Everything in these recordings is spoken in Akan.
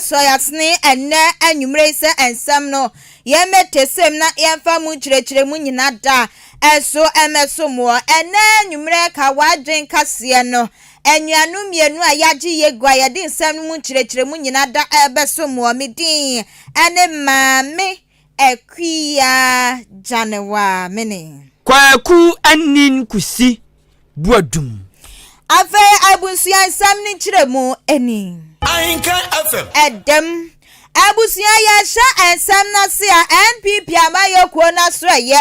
Asɔ yɛasene ɛnnɛ anwumerɛ yi sɛ nsɛm no yɛmmɛtesem na yɛmfa mu nkyerɛkyerɛmu nyina da ɛso mmɛso moɔ. Ɛnnɛ anwumerɛ ka w'adwen kaseɛ no anuanom mmienu a yɛagye yɛgu a yɛde nsɛm no mu nkyerɛkyerɛmu nyina da ɛbɛso moɔ. Me din ɛne Maame Akua Gyanewa Mene. Kwaku Anin Kusi Boadum. Afei abusua nsɛm no nkyerɛmu ni. Ahenkan FM. Ɛdɛm. Abusua yɛhyɛ nsɛm no ase a NPP amayɔkuo no asoɛyɛ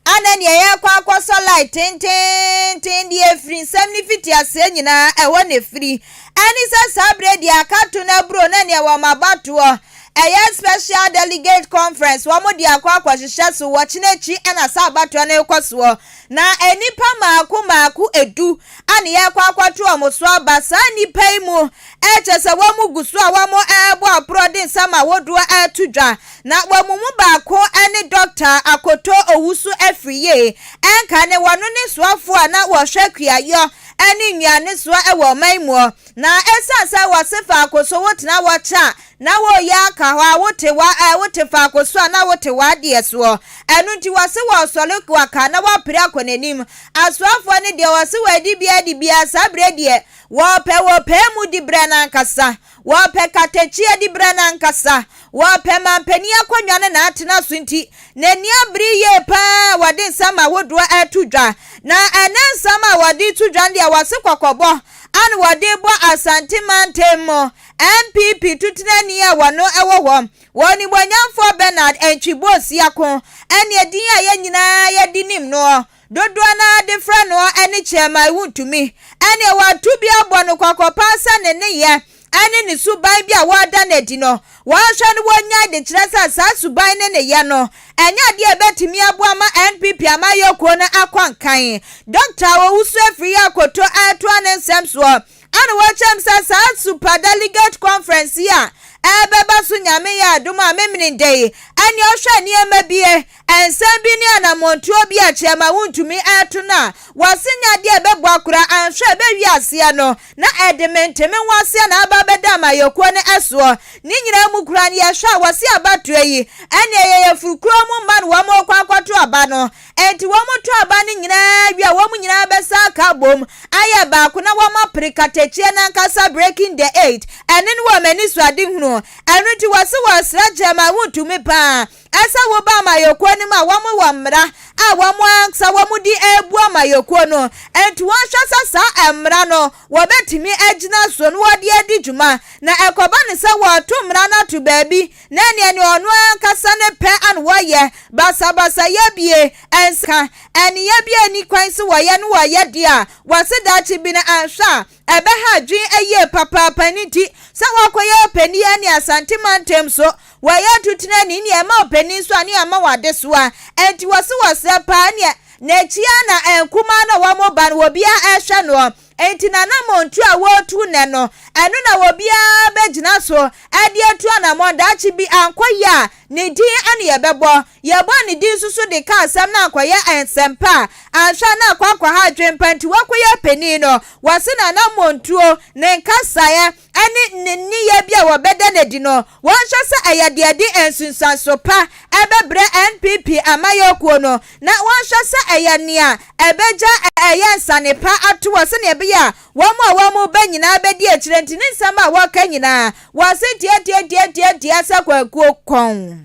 ana neɛ yɛkɔ akɔsɔ light tententen deɛ ɛfiri nsɛm no fiti aseɛ nyinaa ɛhɔ na ɛfiri ɛne sɛ saa berɛ deɛ akato no aburo na neɛ wɔn abatoɔ Ɛyɛ Special Delegate Conference wɔn de akɔ akɔhyehyɛ so wɔ kyena akyi na saa abatoɔ no rekɔ soɔ. Na nnipa mmaako mmaako edu a na yɛrekɔ akɔto wɔn so aba. Saa nnipa yi mu kyerɛ sɛ wɔn gu so a wɔn rebɔ aporɔ de nsɛm ahodoɔ reto dwa. Na wɔn mu baako ne Dɔkta Akoto Owusu Afriyie. Ɛnka ne wɔno ne soafoɔ a na wɔhwɛ kuayɔ ne nnuane soɔ wɔ ɔman muɔ. Na esiane sɛ wɔse faako so wotena hɔ kyɛ a na woreyɛ aka hɔ a wote wa ɛ wote faako so a na wote w'adeɛ soɔ. Ɛno nti wɔse wɔresɔre waka na wɔapere akɔ n'anim. Asoafoɔ no deɛ wɔse wɔadi biara adi biara saa berɛ deɛ wɔrepɛ wɔpɛɛ mu diberɛ no ankasa. Wɔrepɛ katakyie diberɛ no ankasa. Wɔrepɛ mampanin akonnwa no na atena so nti n'ani abere yie pa ara a wɔde nsɛm ahodoɔ reto dwa. Na ɛnɛ nsɛm a wɔde reto dwa no deɛ wɔse kɔkɔbɔ a na wɔde rebɔ Asante mantam mu NPP tutenani a wɔno wɔ hɔ, wɔ Onimuonyamfoɔ Bernard Antwi Boasiako ne edin a yɛn nyinaa yɛde nim noɔ, dodoɔ no ara de frɛ noɔ ne Chairman Wontumi, ɛneɛ wɔato bi abɔ no kɔkɔ paa sɛ ne nneyɛɛ ne ne suban bi a wɔreda no adi no, wɔnhwɛ no wɔnnyae de kyerɛ sɛ saa suban ne nneyɛɛ no ɛnyɛ adeɛ a ɛbɛtumi aboa ma NPP amanyɔkuo no akɔ nkan. Dɔkta Owusu Afriyie Akoto retoa ne nsɛm soɔ ana wɔkyerɛ mu sɛ saa Super Delegate Conference yi a ɛrebɛba so Nyame yɛ adom a Memeneda yi ɛneɛ ɔhwɛ nneɛma bi nsɛm bi ne anammɔntuo bi a kyerɛ ma wontumi ɛreto no a wɔse nyɛ adeɛ a ɛbɛboa koraa anhwɛ a ɛbɛwie aseɛ no na ɛde mente-me-ho-aseɛ na aba abɛda amayɔkuo no soɔ. Ne nyinaa mu koraa no, yɛhwɛ a, wɔse abatoɔ yi, ɛnneɛ ɛyɛ yafunu kuro mu mma na wɔn rekɔ akɔto aba no. Enti wɔn to aba no nyinaa wie a, wɔn nyinaa bɛsan aka abom ayɛ baako na wɔn apere katakyie no ankasa, breaking the eight. Ɛno ne wɔn anisoadehunu. Ɛno nti wɔse wɔresrɛ Gyama wontumi paa Ɛsɛ woba amayɔkuo no mu a wɔn wɔ mmara a wɔn anksa wɔn de rebu amayɔkuo no, enti wɔnhwɛ sɛ saa mmara no wɔbɛtumi agyina so na wɔde adi dwuma, na ɛkɔba no sɛ wɔreto mmara no ato baabi na ɛneɛ nea ɔno ankasa ne pɛ ana wɔyɛ, basabasayɛ bie, nsa, nneyɛɛ bi a ɛnni kwan sɛ wɔyɛ no wɔyɛ deɛ a, wɔse daakye bi no anhwɛ a ɛbɛha adwene yie papaapa, ɛno nti sɛ woakɔyɛ ɔpanin ne Asante mantam so Wɔyɛ atutenani ne ɛma ɔpanin nso a ne ama wɔ adesoa. Enti wɔse wɔsrɛ paa neɛ n'akyi ara na nkumaa no a wɔn ba no obiara ɛrehwɛ noɔ. Enti n'anammɔntuo a wɔretu nnɛ no, ɛno na obiara bɛgyina so de atu anammɔn. Daakye bi ankɔ yie a, ne din ne yɛbɛbɔ. Yɛbɔɔ ne din nso so de kaa asɛm no ankɔyɛ nsɛmpa a, anhwɛ a na akɔ akɔha adwene pa. Enti wakɔyɛ panin no, wɔse n'anammɔntuo, ne nkasaeɛ, ne ne nneyɛe bi a wɔbɛda no adi no, wɔnhwɛ sɛ ɛyɛ deɛ ɛde nsunsuanso pa bɛbrɛ NPP amayɔkuo no, na wɔnhwɛ sɛ ɛyɛ nea ɛbɛgya ɛyɛ nsane pa ato hɔ sɛdeɛ ɛbɛyɛ a wɔn a wɔreba nyinaa bɛdi akyire nti ne nsɛm a wɔka nyinaa wɔse tiatiatiatiatia sɛ kwakuo kɔn.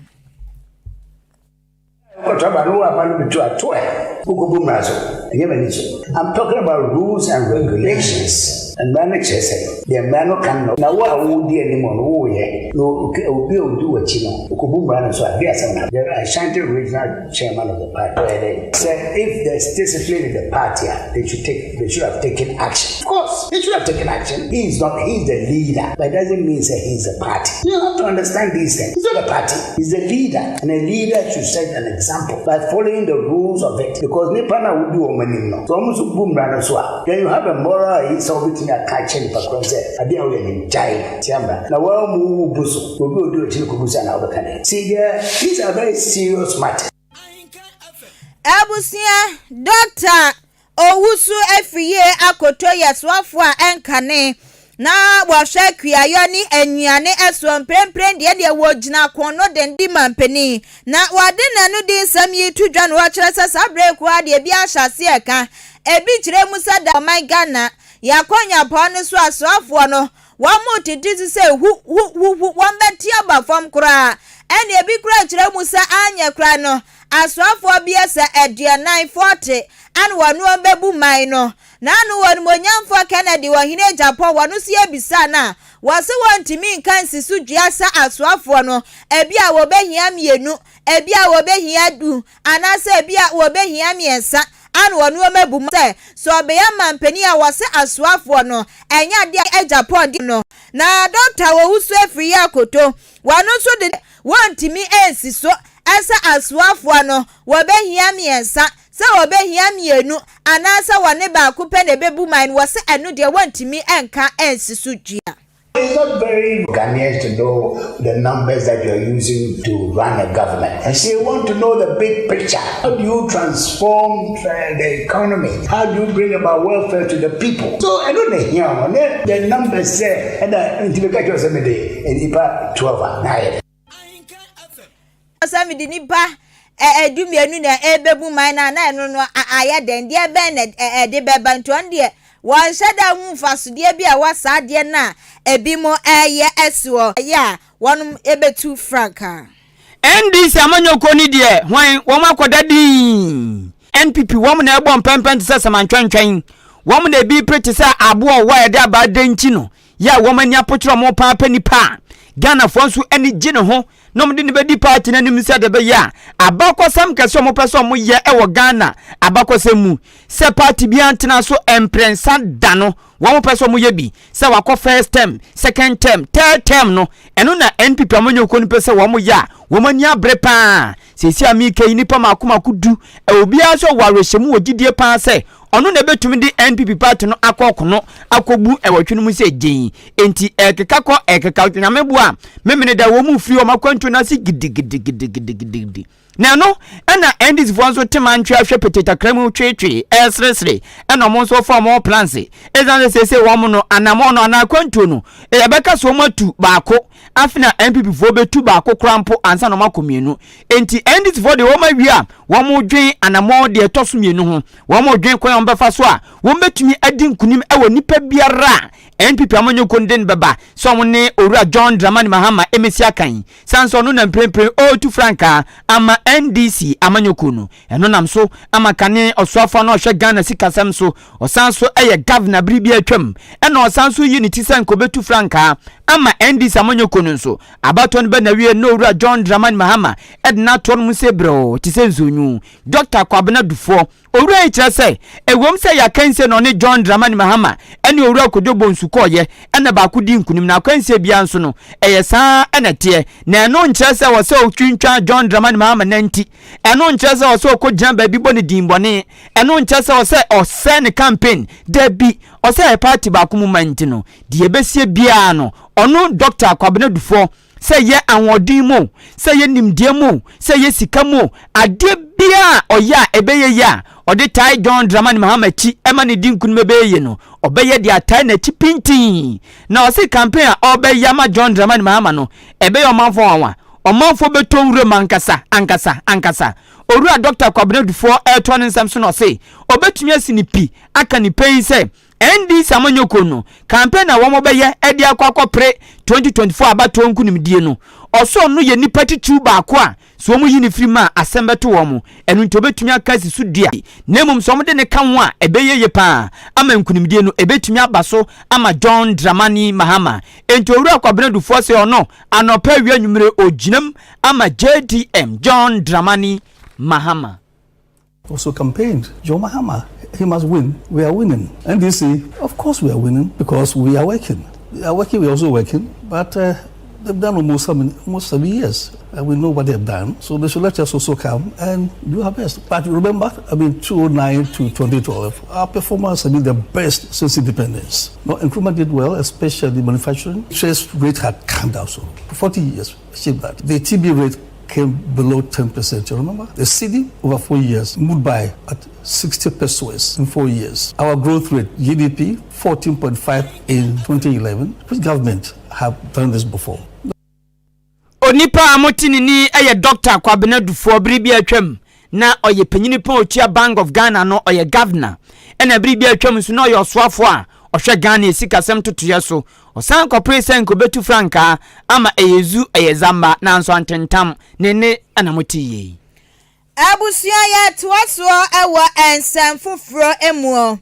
Wokɔtɔ aba no wo aba no bi to a to ɛ. Wokɔbu mmara so. Ɛnyɛ m'ani so. I'm talking about rules and regulations. Mmara no kyerɛ sɛ deɛ mmara no ka no na wo a wodi anim no woyɛ na obi a odi w'akyi no ɔkɔbu mmara no so a deɛ asɛm na. The Ashanti regional chairman of the party ɔyɛ dɛn? Sɛ if there's discipline in the party a they should take they should have taken action. Of course they should have taken action. He is not he is the leader but it doesn't mean say he is the party. You have to understand these things. He's not a party. He's the leader and a leader should set an example by following the rules of it because nipa na wodi wɔn anim no sɛ wɔn nso bu mmara no so a then you have a moral yi sɛ wobɛtumi aka akyerɛ nipa korɔ sɛ adeɛ a woyɛ no gyae tia mmara na wɔn mu wo bu so obi odi akyi no kɔbu so a na wobɛka dɛ see there these are very serious matters. Abusua, Dɔkta Owusu Afriyie Akoto yɛ soafoɔ a ɛnkane. Na wɔhwɛ kuayɔ ne nnuane soɔ mprempren deɛ deɛ wɔgyina ko no den di mampanin. Na wɔde n'ano di nsɛm yi to dwa na wɔkyerɛ sɛ saa berɛ yi koraa deɛ ebi ahyɛ aseɛ reka. Ebi kyerɛ mu sɛ da ɔman Ghana yɛn akɔnnwapɔn no so asoafoɔ no wɔn tete so sɛ hu hu hu hu wɔn bɛte aba fam koraa. Ɛna ebi koraa kyerɛ mu sɛ anyɛ koraa no asoafoɔ bia sɛ aduanan, 40, ana wɔne wɔn bɛbu man no. N'ano wɔ Animuonyamfoɔ Kennedy Ɔhene Agyapong wɔno nso yɛbisaa no a, wɔse wɔntumi nka nsi so dua sɛ asoafoɔ no, ebia wɔbɛhia mmienu, ebia wɔbɛhia du, anaasɛ ebia wɔbɛhia mmiɛnsa ana wɔne wɔn abu mu sɛ, sɛ ɔbɛyɛ mampanin a wɔse asoafoɔ no, ɛnyɛ adeɛ a Agyapong de no. Na Dɔkta Owusu Afriyie Akoto, wɔno nso de wɔntumi nsi so sɛ asoafoɔ no wɔbɛhia mmiɛnsa, Sɛ wɔbɛhia mmienu anaasɛ wɔne baako pɛ na ɛbɛbu man no, wɔse ɛno deɛ wɔntumi nka nsi so dua. It's not very Ghanaians to know the numbers that you are using to run a government. And so you want to know the big picture. How do you transform the economy? How do you bring about welfare to the people? So I don't know here. The numbers say, and the 12 a Sɛ mede nnipa dumienu na ɛrebɛbu man no a, na ɛno no ayɛ dɛn? Deɛ bɛn na ɛde bɛba? Nti ɔno deɛ wɔnhyɛ da hu mfasodeɛ bi a ɛwɔ saa adeɛ no a ebinom reyɛ asi hɔ yɛ a wɔnom bɛtu frankaa. NDC amanyɔkuo no deɛ hwan wɔn akɔda dinn. NPP wɔn na ɛbɔ mpɛmpɛn te sɛ samantwɛntwɛn. Wɔn na ebi pere te sɛ aboa ɔwɔ a yɛde abaa dɛnkyi no yɛ a wɔn ani apokyerɛ wɔn paa pɛ nipa a Ghanafoɔ nso ani gye ne ho na wɔde no bɛdi party no anim sɛ de bɛyɛ a abakɔsɛm kɛse a wɔpɛ sɛ wɔyɛ wɔ Ghana abakɔsɛm mu sɛ party biara ntena so mprɛnsa da no wɔn pɛ sɛ wɔyɛ bi sɛ wakɔ first term, second term, third term no ɛno na NPP amanyɔkuo no pɛ sɛ wɔyɛ a wɔn ani abere paa. Seesei a mereka yi nnipa mako mako du obiara nso wɔ awerɛhyɛmu wɔ gyidie paa sɛ ɔno na ɛbɛtumi de NPP party no akɔ ɔkono akɔbu ɛwɔtwe no mu sɛ gyen. Enti ɛrekeka kɔ ɛrekeka Nyame boa a Memeneda wɔn mu firi wɔn akwantuo no ase gidigidigidigidigidi. Na ɛno ɛna NDC foɔ nso te mantwe ahwɛ pete takra mu tweetwee ɛreseresere ɛna wɔn nso fa wɔn plans ɛsiane sɛ seesei wɔn no anamɔn no anaa akwantuo no ɛbɛka sɛ wɔn atu baako Afe na NPP foɔ bɛtu baako koraa mpo ansa na wɔakɔ mmienu. Enti NDC foɔ deɛ wɔn awie a wɔredwen anamɔn deɛ ɛtɔ so mmienu ho. Wɔredwen kwan a wɔbɛfa so a wɔbɛtumi adi nkunim wɔ nipa biara a NPP amanyɔkuo no de no bɛba sɛ wɔn ne Owura John Dramani Mahama mmɛsi akan. Sane sɛ ɔno na mprempren ɔretu frankaa ama NDC amanyɔkuo no. Ɛno nam so ama kane ɔsoafoɔ a na ɔhwɛ Ghana sikasɛm so, ɔsan so yɛ Governor bere bi a atwam, ɛna ɔsan so yi ne ti sɛ nka ɔbɛtu frankaa ama NDC amanyɔkuo no nso. Abatoɔ no bɛ n'awie na Owura John Dramani Mahama de no atoɔ no mu sɛ brɛoo te sɛ nsuonwunu. Dɔkta Kwabena Dufoɔ, Owura yi kyerɛ sɛ, ɛwom sɛ ɛyɛ akansie na ɔne John Dramani Mahama ne Owura Kojo Bonsu kɔeɛ na baako dii nkunim na akwansie biara nso no, ɛyɛ saa ara na ɛteɛ. Na ɛno nkyerɛ sɛ ɛwɔ sɛ ɔtwintwan John Dramani Mahama nan ti. Ɛno nkyerɛ sɛ ɔsɛ ɔkɔgyina baabi bɔ ne din bɔne. Ɛno nkyerɛ sɛ ɔsɛ ɔsɛe ne campaign. Dabi, ɔsɛ ɛyɛ party baako mu ma nti no, deɛ ɛbɛsie biara no, ɔno Dɔkta Kwabena Dufoɔ, sɛ ɛyɛ ahoɔden mu o, sɛ ɛyɛ nimdeɛ mu o, sɛ ɛyɛ sika mu o, adeɛ biara a ɔyɛ a ɛbɛyɛ yie a ɔde tae John Dramani Mahama akyi ma no di nkunim ɛbɛyɛ yie no, ɔbɛyɛ de atae n'akyi pintinn. Na ɔse campaign a ɔrebɛyɛ ama John Dramani Mahama no, ɛbɛyɛ ɔmanfoɔ nwanwa. Ɔmanfoɔ bɛtɔ nwuram ankasa, ankasa, ankasa. Owura Dɔkta Kwabena Dufour retoa ne nsɛm so na ɔse ɔbɛtumi asi ne pi aka ne pɛn sɛ NDC amanyɔkuo no campaign a wɔbɛyɛ de akɔ akɔpere 2024 abatoɔ nkunimdie no, ɔse ɔno yɛ nipa titiriw baako a Sɛ wɔyi no firi mu a, asɛm bɛto wɔn. Ɛno nti, wɔbɛtumi aka asi so dua. Na mmom sɛ wɔde no ka ho a, ɛbɛyɛ yie pa ara ama nkunimdie no. Ɛbɛtumi aba so ama John Dramani Mahama. Enti Owura Kwabena Dufour se ɔno, anɔpa, awia, anwummere, ɔgyinam ama JDM, John Dramani Mahama. Also campaigned John Mahama he must win we are winning NDC of course we are winning because we are working we are working we are also working but uh, they've done almost seven, almost seven years and we know what they've done so they should let us also come and do our best but remember I mean 2009 to 2012 our performance has been the best since independence now Nkrumah did well especially manufacturing interest rate had come down so 40 years achieved that the TB rate came below 10%. You remember? The cedi over four years moved by at 60 pesewas in four years. Our growth rate, GDP, 14.5 in 2011. Which government have done this before? Onipa a mote ne ni yɛ Dɔkta Kwabena Dufoɔ. Bere bi atwam na ɔyɛ panyini pɔn otua Bank of Ghana no, ɔyɛ governor, ɛna bere bi atwam nso na ɔyɛ ɔsoafoɔ a ɔhwɛ Ghana esikasɛm totoeɛ so. Ɔsan kɔpere sɛ nkɔbɛtu frankaa ama ɛyɛ zu ɛyɛ zamba, nanso antentam ne ne ɛna mote yie. Abusua, yɛtoa soɔ wɔ nsɛm foforɔ mu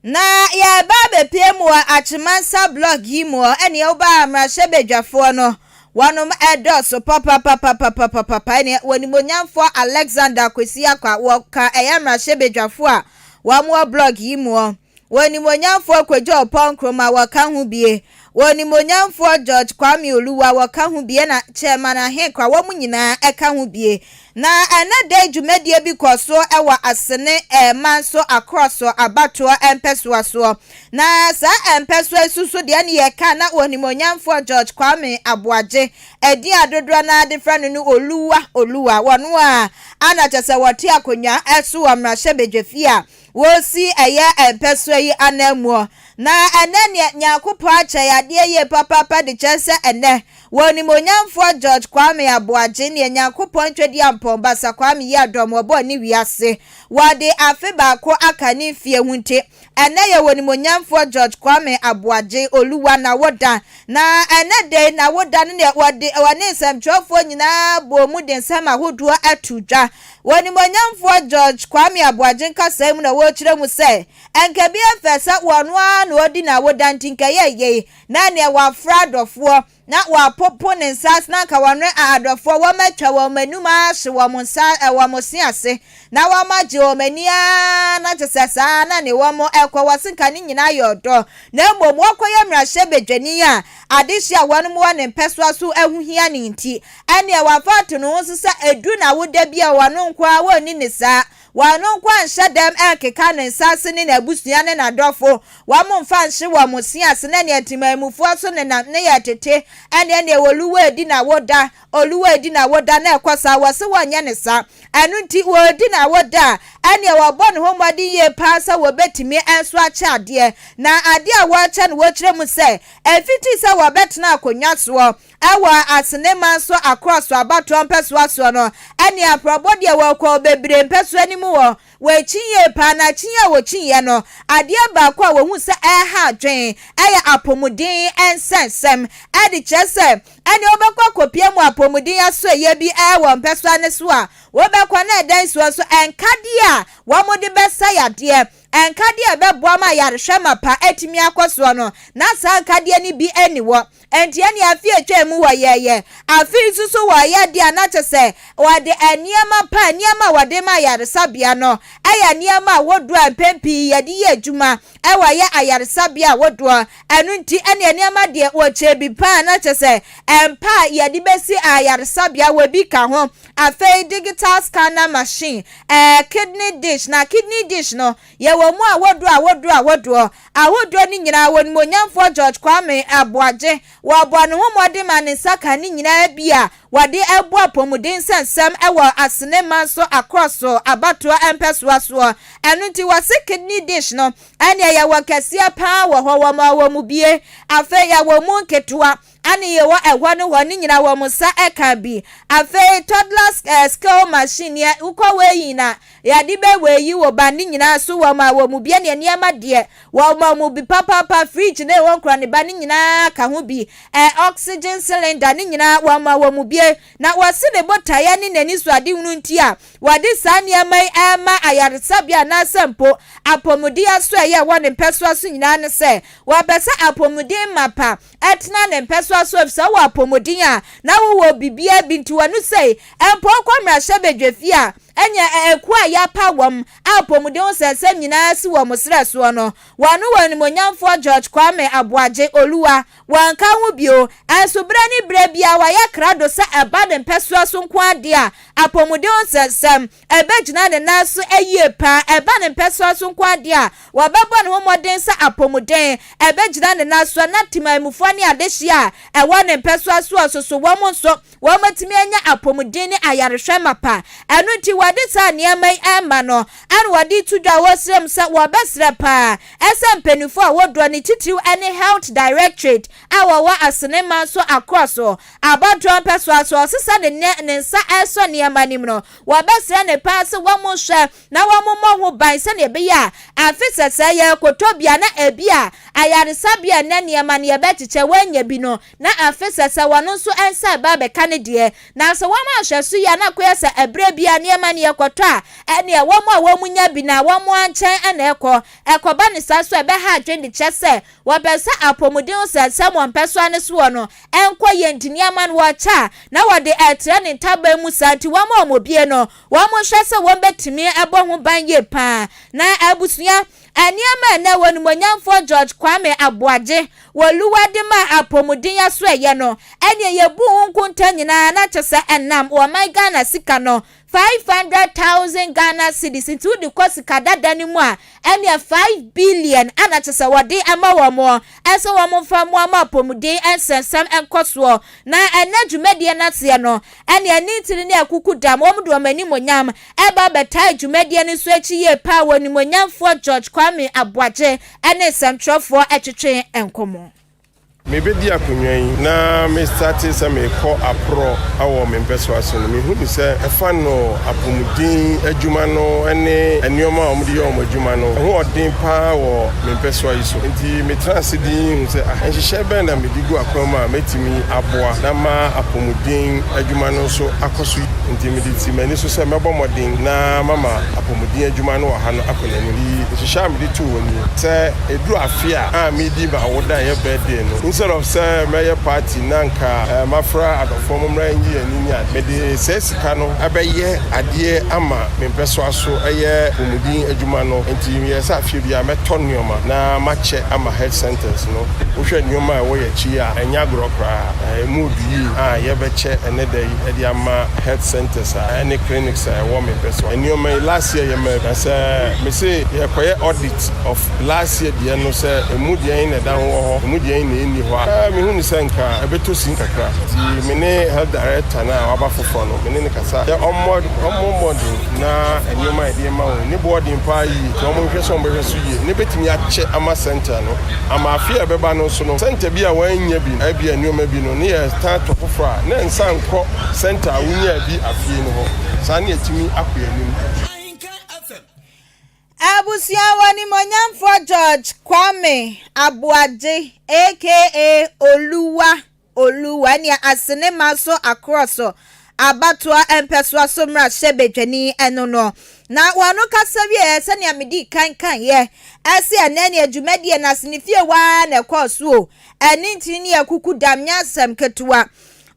na yɛba abɛpie mu wɔ Akyemansa block yi mu, ɛne woba mmarahyɛbadwafoɔ no, wɔnom ɛdɔɔso papapapapapapa. Ɛne wɔnimonyamfoɔ Alexander Kwesi Akwa wɔka ɛyɛ mmarahyɛbadwafoɔ a wɔn wɔ block yi mu. Wɔnimonyamfoɔ Kwadwo Ɔpɔn Nkrumah wɔka ho bie, wɔnimonyamfoɔ George Kwame Oluwa wɔka ho bie, na Chairman Ahenkwa wɔn nyinaa ɛka ho bie. Na ɛnɛ da dwumadie bi kɔ so ɛwɔ Asene ɛma nso akorɔ so abatoɔ mpɛsoa soɔ, na saa mpɛsoa yi so deɛ ne yɛka na wɔnimonyamfoɔ George Kwame Aboagye, ɛdin adodoɔ naa de frɛ no no Oluwa Oluwa, wɔn a ana kyɛ sɛ wɔte akonnwa ɛso wɔ mmarahyɛbadwafie a wɔsi ɛyɛ mpɛsoa yi ananmuo. Na ɛnɛ neɛ Nyankopɔn akyɛ yadeɛ yie papaapa de kyerɛ sɛ ɛnɛ wɔnimonyamfoɔ George Kwame Aboagye neɛ Nyankopɔn ntwadi ampɔn basa Kwame yi adɔm wɔbɔ ne wiase wɔde afe baako aka ne mfie ho, nti ɛnɛ yɛ wɔnimonyamfoɔ George Kwame Aboagye Oluwa na woda. Na ɛnɛ de na woda no neɛ wɔde wɔne nsɛmtwerɛfoɔ nyinaa bɔ mu de nsɛm ahodoɔ ato dwa. Wɔnimonyamfoɔ George Kwame Aboagye nkasa mu na wɔrekyerɛ mu sɛ nka bi afɛ sɛ wɔn ara na ɔdi na woda, nti nka yɛ yie na neɛ wafra adɔfoɔ na wapopo ne nsa ase na nka wɔn adɔfoɔ wɔn atwa wɔn anum ahye wɔn nsa wɔn se ase na wɔn agye wɔn ani ara, na kyerɛ sɛ saa na ne wɔn ɛkɔ wɔse nka ne nyinaa yɛ ɔdɔ. Na mmom wɔkɔyɛ mmarahyɛ badwani a adehye a wɔn wɔ ne mpɛsoa so ɛho hia ne nti, ɛnea wafa ato ne ho so sɛ edu na woda bi a wɔn nko a wɔnni ne saa, wɔn nko anhyɛ dɛm ɛnkeka ne nsa ase ne n'abusua ne n'adɔfo wɔn mfa nhye wɔn se ase, na nea temamufoɔ so nenam ne yɛ tete ɛne nea Oluwa edi na woda, Oluwa edi na woda, na ɛkɔ saa wɔse wɔnyɛ ne saa. Ɛno nti wɔredi na woda a, ɛnea wɔbɔ ne ho mmɔden yie paa sɛ wɔbɛtumi nso akyɛ adeɛ. Na adeɛ a wɔrekyɛ no, wɔkyerɛ mu sɛ ɛfiti sɛ wɔbɛtena akonnwa soɔ ɛwɔ Asenema nso akorɔ so abatoɔ mpɛsoa soɔ no, ɛne aprɔbɔ deɛ wɔkɔ bebree mpɛsoa no mu wɔ wɔakyi yie paa. Na akyi a wɔkyiiɛ no, adeɛ baako a wɔhu sɛ ɛha adwen ɛyɛ apɔmuden nsɛnsɛm, ɛde kyerɛ sɛ ɛne wobɛkɔ akɔpie mu apɔmuden aso ɛyɛ bi ɛwɔ mpɛsoa ne so a wobɛkɔ na ɛdan soɔ nso ɛnkadeɛ a wɔn de bɛsa yadeɛ, nkadeɛ a ɛbɛboa ma ayarehwɛ mapa atumi akɔ soɔ no, na saa nkadeɛ no bi ani wɔ. Nti ɛne afe atwa mu wɔ yɛyɛ afe nso so wɔyɛ deɛ a, na kyɛ sɛ wɔde nneɛma pa, nneɛma a wɔde ma ayaresabea no ɛyɛ nneɛma a wodoɔ a mpɛn pii yɛde yɛ adwuma ɛwɔ yɛ ayaresabea a wodoɔ. Ɛno nti ɛne nneɛma deɛ wɔkyɛ bi paa, na kyɛ sɛ mpa a yɛde bɛsi ayaresabea wɔ bi ka ho, afei digital scanner machine, kidney dish. Na kidney dish no yɛwɔ mu ahodoɔ ahodoɔ ahodoɔ ahodoɔ no nyinaa. Wɔ nimonyamfoɔ George Kwame Aboagye wɔbɔ ne ho mmɔden ma ne nsa ka ne nyinaa bi a wɔde ɛbɔ apɔmuden nsɛnsɛm ɛwɔ Asenema nso akorɔ so abatoɔ mpɛsoa soɔ. Ɛno nti wɔse kidney dish no ɛne yɛwɔ kɛseɛ paa wɔ hɔ, wɔn a wɔ mu bie, afei yɛwɔ mu nketewa, ɛne yɛwɔ ɛhɔ ne hɔ ne nyinaa wɔn nsa ɛka bi. Afei toddler scale machine yɛ wokɔ wei na yɛde bɛ wei wɔ ba ne nyinaa so wɔn a wɔn mu bie ne nneɛma deɛ wɔn mu bi papaapa. Fridge ne wɔn kura ne ba ne nyinaa ka ho bi, oxygen cylinder ne nyinaa wɔn a wɔn mu bie. Na wɔsi ne botaeɛ ne n'ani so adehunu nti a wɔde saa nneɛma yi ɛrema ayaresabea anaasɛ mpo apɔmuden aso a ɛyɛ wɔ ne mpɛsoa so nyinaa ne sɛ wɔpɛ sɛ apɔmuden mapa ɛtena ne mpɛsoa so, efisɛ wɔ apɔmuden a na wowɔ biribiara bi. Nti wɔn sɛ mpo kɔ mmarahyɛ badwafie a ɛnyɛ ɛkuo a yɛapa wɔn a apɔmuden ho sɛnsɛm nyinaa si wɔn serɛ soɔ no, wɔn wɔ animonyamfoɔ George Kwame Aboagye Oluwa wɔn ka ho bio. Ɛnso berɛ ne berɛ bia wɔayɛ krado sɛ ɛba ne mpɛsoa so nko adeɛ a apɔmuden ho nsɛnsɛm ɛbɛgyina ne nan so ayie paa. Ɛba ne mpɛsoa so nko adeɛ a wɔbɛbɔ ne ho mmɔden sɛ apɔmuden ɛbɛgyina ne nan so na temamufoɔ. ɔmanfoɔ ne adehyeɛ a ɛwɔ ne mpɛsoa soɔ nso so wɔn nso wɔatumi anya apɔmuden ne ayarehwɛ mapa. Ɛno nti wɔde saa nneɛma yi rema no ɛna wɔde reto dwa wɔ srɛ mu sɛ wɔbɛsrɛ paa ɛsɛ mpanimfoɔ a wɔdɔ ne titiriw ne Health Directorate a wɔwɔ Asenema nso akorɔ so abatoɔ mpɛsoa so ɔsesa ne ne nsa ɛresɔ nneɛma no mu no wɔbɛsrɛ ne paa sɛ wɔn na wɔmmɔ ho ban sɛnea ɛbɛyɛ a afe sɛsɛɛ yɛrekɔtɔ bi a na ebi a ayaresabea nnɛ nneɛma no yɛbɛkyekyɛ wɔanya bi no na afe sɛsɛɛ wɔn nso nsa reba abɛka ne deɛ. Na sɛ wɔanhwɛ so yie a na akɔyɛ sɛ ɛberɛ biara nneɛma no yɛkɔtɔ a ɛnneɛ wɔn a wɔnya bi no a wɔn ara nkyɛn na ɛkɔ. Ɛkɔba no saa nso a ɛbɛha adwene de kyerɛ sɛ wɔpɛ sɛ apɔmuden ho sɛnsɛm wɔ mpɛsoa no soɔ no nkɔ yie nti nneɛma no wɔkyɛ a na wɔde retrɛ ne ntaban mu saa nti wɔn a wɔbie no Wɔhwɛ sɛ wɔbɛtumi abɔ ho ban yie pa ara. Na abusua, nneɛma a ɛnnɛ Onimuonyamfoɔ George Kwame Aboagye wɔ Luwa de maa apɔmuden asoɛeɛ no, ɛnneɛ yɛbuu ho nkonta nyinaa na kyerɛ sɛ ɛnam ɔman Ghana sika no, 500,000 Ghana cedis, nti wode kɔ sika dada no mu a, ɛnneɛ 5 billion na kyerɛ sɛ wɔde ama wɔn sɛ wɔmfa mmoa ma apɔmuden nsɛnsɛm nkɔ soɔ. Na ɛnnɛ dwumadie no aseɛ no, Ɛne anintini ne akukudam, wɔn de wɔn animuonyam ɛreba abɛtae dwumadie no nso akyi yie paa wɔ Animuonyamfoɔ George Kwame Aboagye ne nsɛmtwerɛfoɔ twetwee nkɔmmɔ. Mebɛdi akonnwa yi na me starte sɛ merekɔ aporɔ wɔ me mpɛsoa so no, mehu no sɛ ɛfa no apomuden adwuma no ne nneɛma a wɔde yɛ wɔn adwuma no, ɛho ɔden paa wɔ me mpɛsoa yi so. Enti metena ase dinn hu sɛ, ah, nhyehyɛe bɛn na mede gu akwan mu a mɛtumi aboa na ma apɔmuden adwuma no nso akɔ so. Enti mede si m'ani so sɛ mɛbɔ mmɔden na mama apɔmuden adwuma no wɔ ha no akɔ n'anim. Nhyehyɛe a mede too hɔ nie, Sɛ ɛduru afe a a medi m'awoda a ɛyɛ birthday no, instead of sɛ mɛyɛ party na anka mafrɛ adɔfoɔ mommra nnye yɛn ani ne ade, mede saa sika no bɛyɛ adeɛ ama me mpɛsoa so ɛyɛ apɔmuden adwuma no. Enti meyɛɛ sɛ afeɛ biara mɛtɔ nnoɔma na makyɛ ama health centres no. Wohwɛ nnoɔma a ɛwɔ yɛn akyi yi a, ɛnyɛ agorɔ koraa. Ɛmu du yie a yɛbɛkyɛ ɛnnɛ da yi de ama health centres a ɛne clinics a ɛwɔ me pɛ so. Nnoɔma yi last year yɛmaa bi na sɛ mese yɛrekɔyɛ audit of last year deɛ no sɛ ɛmu deɛn na ɛda ho wɔ hɔ, ɛmu deɛn na ɛnni hɔ a, mehu no sɛ nka ɛbɛtɔ sin kakra. Nti me ne health director no a waba foforɔ no, me ne no kasa sɛ ɔmmɔ mmɔden na nnoɔma a yɛde rema wɔn yi ne boɔ den paa yie nti wɔnhwɛ sɛ wɔbɛhwɛ so yie na ɛbɛtumi akyɛ ama centre no. Ama afe a ɛbɛba no nso no, sɛnta bi a wɔannya bi no, ebia nneɛma bi no, ne yɛsan tɔ foforɔ a, na ɛnsan nkɔ sɛnta a wonyaa bi afe yi no hɔ. Saa na yɛatumi akɔ yɛn anim. Abusua wɔ Animuonyamfoɔ George Kwame Aboagye aka Oluwa Oluwa nea Asenema so akorɔ so abatoɔ mpɛsoa so mmarahyɛbadwani no no. Na wɔn kasa wieɛ sɛnea medii kan kaeɛ ɛse ɛnɛ nea dwumadie no ase ne fie hɔ ara na ɛkɔɔ so o, ɛne ntini ne akuku dam nyɛ asɛm ketewa.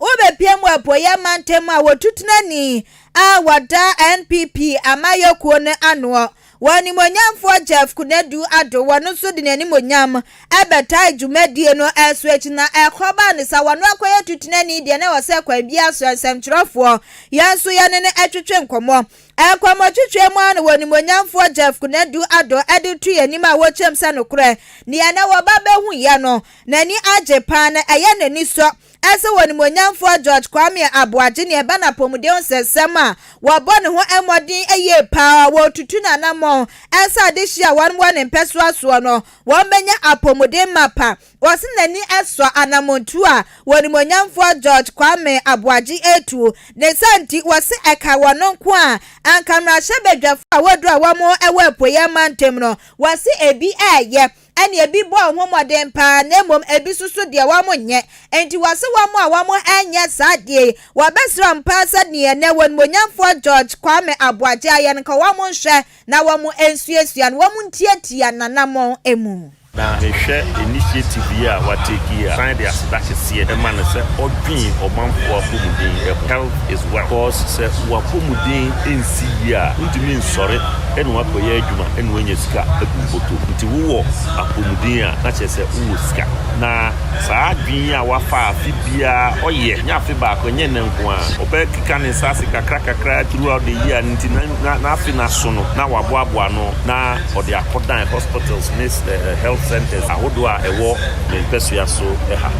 Wobɛpie mu apueɛ mantam a wɔtutenani a wɔda NPP amayɛkuo no anoɔ Wɔ Animuonyamfoɔ Jeff Konadu Addo wɔno nso de n'animuonyam bɛtae dwumadie no so akyi na ɛkɔ baa no sa wɔno akɔyɛ tutenani deɛ na ɛwɔ sɛ kwan biara so nsɛmtwerɛfoɔ yɛn nso yɛne no twetwe nkɔmmɔ. Nkɔmmɔtwetwe mu ara na wɔ Animuonyamfoɔ Jeff Konadu Addo de to yɛn anim a wɔkyerɛm sɛ nokorɛ deɛ na wɔba bɛhuiɛ no n'ani agye paa na ɛyɛ n'anisɔ Ɛsɛ wɔ Onimuonyamfoɔ George Kwame Aboagye nea ɛba n'apɔmuden ho nsɛnsɛm a wɔbɔ ne ho mmɔden yie paa, wɔretutu n'anammɔn sɛ adehye a wɔn wɔ ne mpɛsoa soɔ no wɔn bɛnya apɔmuden mapa. Wɔse n'ani sɔ anammɔntuo a wɔ Onimuonyamfoɔ George Kwame Aboagye retu. Ne saa nti wɔse ɛka wɔn nko a anka mmarahyɛbadwafoɔ a wɔduru a wɔn wɔ Apueeɛ mantam no wɔse ebi reyɛ Ɛne ebi bɔɔ ho mmɔden paa na mmom ebi nso so deɛ wɔn nyɛ. Enti wɔse wɔn a wɔn nyɛ saa adeɛ yi, wɔbɛsrɛ wɔn paa sɛ deɛ nnɛ wɔn animuonyamfoɔ George Kwame Aboagye ayɛ no nka wɔn nhwɛ na wɔn nsuasua no, wɔn ntiatia n'anamɔn mu. Na mehwɛ initiative yi a wa take yi a, san de aseda kɛseɛ ma no sɛ ɔdwen ɔmanfoɔ apɔmuden ho. Health is wealth cause sɛ w'apɔmuden nsi yie a, wontumi nsɔre na woakɔyɛ adwuma na woanya sika agu wo bɔtɔ mu. Nti wowɔ apɔmuden a, na kyerɛ sɛ wowɔ sika. Na saa adwene yi a wafa a afe biara ɔyɛ, nyɛ afe baako, ɛnyɛ nnɛ nko ara, ɔbɛkeka ne nsa ase kakra kakra throughout the year no nti na n'afe no aso no na waboaboa ano na ɔde akɔdan hospitals ne health. health centres ahodoɔ a ɛwɔ me mpɛsoa so ha.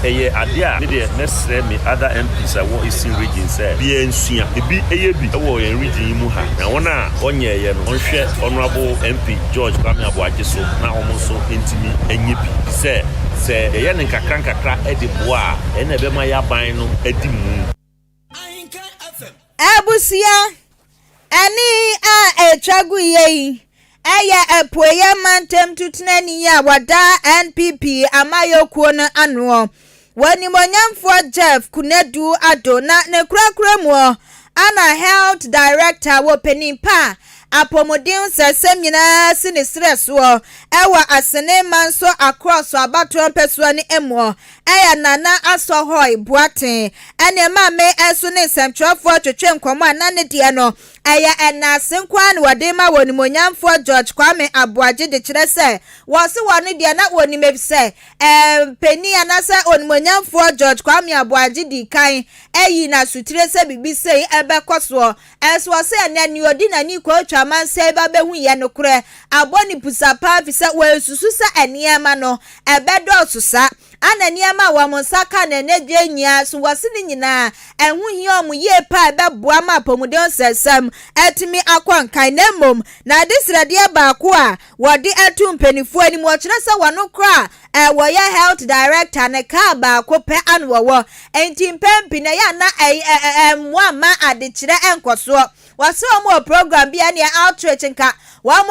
Ɛyɛ adeɛ a me deɛ mɛsrɛ me other MPs a ɛwɔ Eastern Region sɛ biara nsua. Ebi yɛ bi wɔ yɛn region yi mu ha na wɔn a wɔnyɛeɛ no wɔnhwɛ Honourable MP George Kwame Aboagye so na wɔn nso ntumi nyɛ bi. Efisɛ sɛ yɛyɛ no nkakra nkakra de boa a, ɛno na ɛbɛma yɛn aban no adi mu. Abusua, Ɛnne a ɛtwa guiɛ yi yɛ Apueeɛ Mantam Tutenani a wɔda NPP amayɔkuo no anoɔ, W'animuonyamfoɔ Jeff Kunadu Addo na ne korakora muɔ ana Health Director wɔ panin pa a apɔmuden nsɛsɛm nyinaa si ne serɛ soɔ wɔ Asene Manso Akorɔso abatoɔ mpɛsoa no muɔ Ɛyɛ Nana Asɔhɔi Boateng ɛne Maame nso ne nsɛmtwerɛfoɔ twetwe nkɔmmɔ a na ne deɛ no ɛyɛ ɛnaase nko ara na wɔde ma wɔ Onimuonyamfoɔ George Kwame Aboagye de kyerɛ sɛ wɔse wɔn deɛ na wɔnim efisɛ ɛɛ panin anaasɛ Onimuonyamfoɔ George Kwame Aboagye dii kan ayi n'asotire sɛ biribi sei ɛbɛkɔ soɔ. Ɛnso ɔse ɛnɛ nea ɔdi n'ani kɔ atwa amansan yi ba bɛhu yɛ nokorɛ abɔ ne pusa paa efisɛ wɔansusu sɛ nneɛma no ɛbɛdɔɔso saa. Ana nneɛma a wɔn nsa ka no ɛnnɛ dwa yi nyinaa so wɔse ne nyinaa ɛho hia wɔn yie paa a ɛbɛboa ma apɔmuden nsɛnsɛm atumi akɔ nkan na mmom n'adesrɛdeɛ baako a wɔde ato mpaninfoɔ anim wɔkyerɛ sɛ wɔn koraa a wɔyɛ health director no kaa baako pɛ ano wɔwɔ nti mpɛn pii no ɛyɛ a na ɛmmoa mma adekyerɛ nkɔsoɔ. Wɔse wɔn wɔ program bi a ɛneɛ outreach nka wɔn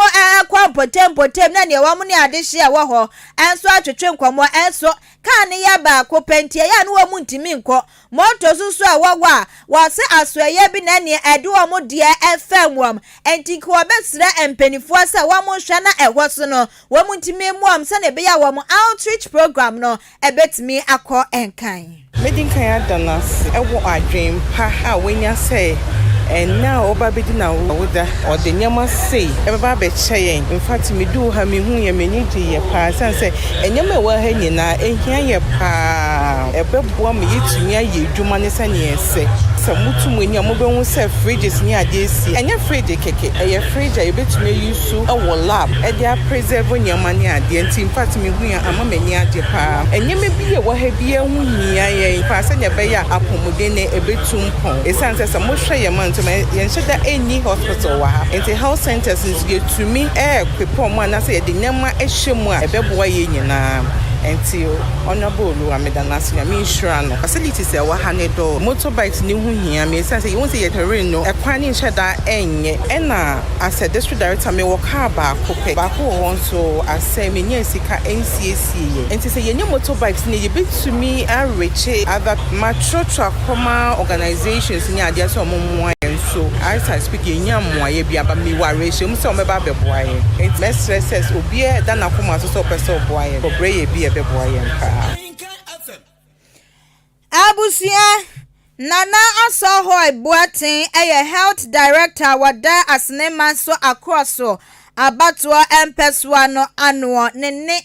kɔ mpɔtam mpɔtam na neɛ wɔn ne adehyeɛ ɛwɔ hɔ nso atwetwe nkɔmmɔ nso kaa no yɛ baako pɛ nti ɛyɛ a na wɔn ntumi nkɔ. Motor nso so ɛwɔ hɔ a wɔse asoɛeɛ bi na ɛneɛ ɛde wɔn deɛ ɛfam wɔn nti nka wɔbɛsrɛ mpaninfoɔ sɛ wɔn nhwɛ na ɛhɔ so no wɔn ntumi mmoa wɔn sɛdeɛ ɛbɛyɛ a wɔn outreach program no ɛbɛtumi akɔ nkan. Mɛdi kan ada no ase wɔ adwene pa a wanya sɛ ɛnnɛ a ɔreba abɛdi n'awoda, ɔde nneɛma sei bɛba abɛkyɛ yɛn. In fact, meduu ha mehuiɛ, m'ani gyeeɛ paa ɛsiane sɛ nneɛma a ɛwɔ ha nyinaa, ɛhia yɛn paa. Ɛbɛboa ma yɛatumi ayɛ adwuma no sɛdeɛ ɛsɛ. Sɛ moto mo ani a, mobɛhu sɛ fridges ne adeɛ si. Ɛnyɛ fridge kɛkɛ, ɛyɛ fridge a yɛbɛtumi a use wɔ lab de a preserve nneɛma ne adeɛ. Nti in fact, mehui a, ama m'ani agye paa. Nneɛma bi a ɛwɔ ha biara ho hia yɛn paa sɛdeɛ ɛbɛyɛ a apɔmuden no ɛbɛtu mpɔn. Ɛsiane sɛ sɛ mohwɛ yɛn mantam a, yɛnhyɛ da nni hospital wɔ ha. Nti health centres nso yɛtumi equip wɔn anaasɛ yɛde nneɛma hyɛ mu a, ɛbɛboa yɛn nyinaa. Nti Honourable Oluwa, meda no ase. Nyame nhyira no. Facilities a ɛwɔ ha no dɔɔso. Motorbikes no ho hia me ɛsiane sɛ yɛhu sɛ yɛ terrain no, ɛkwan no nhyɛ da nyɛ. Ɛna as a district director mewɔ car baako pɛ. Baako wɔ hɔ nso asɛe, menyaa sika nsiesieeɛ. Nti sɛ yɛnya motorbikes no a, yɛbɛtumi a reach other. Matwerɛtwerɛ akɔma organisations ne adeɛ sɛ wɔn mmoa yɛn nso as I speak yɛnnya mmoaeɛ biara but mewɔ awerɛhyɛmu sɛ wɔbɛba abɛboa yɛn. Nti mɛsrɛ sɛ obiara a ɛda n'akoma so sɛ ɔpɛ sɛ ɔboa yɛn, ɔbrɛ yɛn bi a ɛbɛboa yɛn paa. Abusua, Nana Asɔhoi Boateng yɛ Health Director a wɔda Asenema so Akorɔso abatoɔ mpɛsoa no anoɔ. Ne nne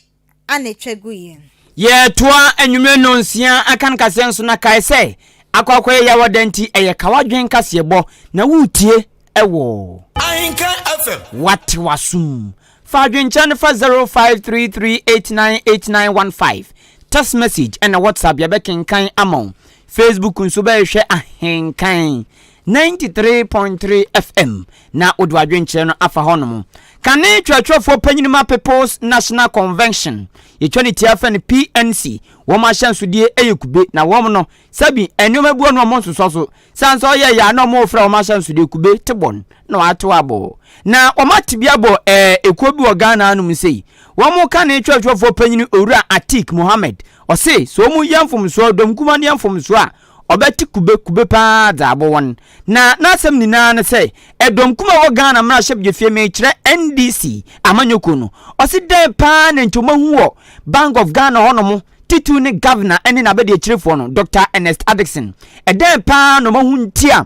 a na ɛtwa guiɛ. Yɛtoa anwummere nnɔnsia akan kaseɛ nso na kae sɛ akɔ akɔyɛ yaw ɔda nti ɛyɛ kawadwen kaseɛbɔ na woretie ɛwɔ. Ahenkan FM. Wate w'asom. Fa adwenkyerɛ no fa 0533898915 text message ɛna WhatsApp yɛbɛkenkan ama wo. Facebook nso bɛhwehwɛ Ahenkan 93.3 FM na wode w'adwenkyerɛ no afa hɔnom. Kane twerɛtwerɛfoɔ panyin ma People's National Convention, yɛtwa ne tia fɛ no PNC, wɔn ahyɛnsodeɛ yɛ kube, na wɔn no, sɛbi nneɛma bi wɔ no wɔn nsosɔ so, sane sɛ ɔyɛ yɛ a na wɔn refrɛ wɔn ahyɛnsodeɛ kube tebɔn na wɔatew abɔ. Na wɔn ate bi abɔ ɛɛ ekuo bi wɔ Ghana anom sei. Wɔn kane twerɛtwerɛfoɔ panyin Owura Atik Mohammed, ɔse sɛ wɔn yɛ mfomsoɔ, dɔm kumaa no yɛ mfomsoɔ a, ɔbɛte kube kube paa dze abɔ hɔn. Na n'asɛm nyina ne sɛ, dɔm kum a ɔwɔ Ghana mmarahyɛbdwafie, merekyerɛ NDC amanyɔkuo no, ɔse dɛn paa na nti ɔmahu wɔ Bank of Ghana hɔnom, titiriw ne Governor ne n'abadiakyirefoɔ no, Dɔkta Ernest Addison, ɛdɛn paa na ɔmahu nti a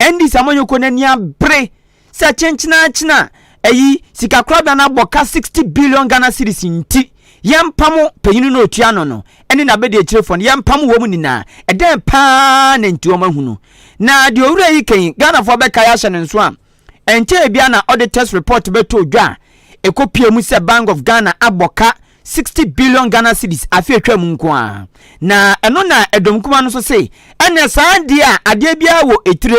NDC amanyɔkuo no ani abere sɛ kyenkyenakyena ayi sikakorabea no abɔ ka 60 billion Ghana cedis nti yɛmpamo panyin no otua no no ne n'abadiakyirefoɔ no yɛmpamo wɔn nyinaa. Ɛdɛn paa na nti wɔn ahunu? Na deɛ owura yi kan Ghanafoɔ bɛkae ahyɛ no nso a ɛnkyɛɛ bia na ɔde test report bɛtoo dwa a ɛkɔpie mu sɛ Bank of Ghana abɔ ka. 60 billion Ghana cedis afe atwa mu nko ara. Na ɛno na ɛdɔm kuma no nso se ɛnɛ saa deɛ a adeɛ biara wɔ etire.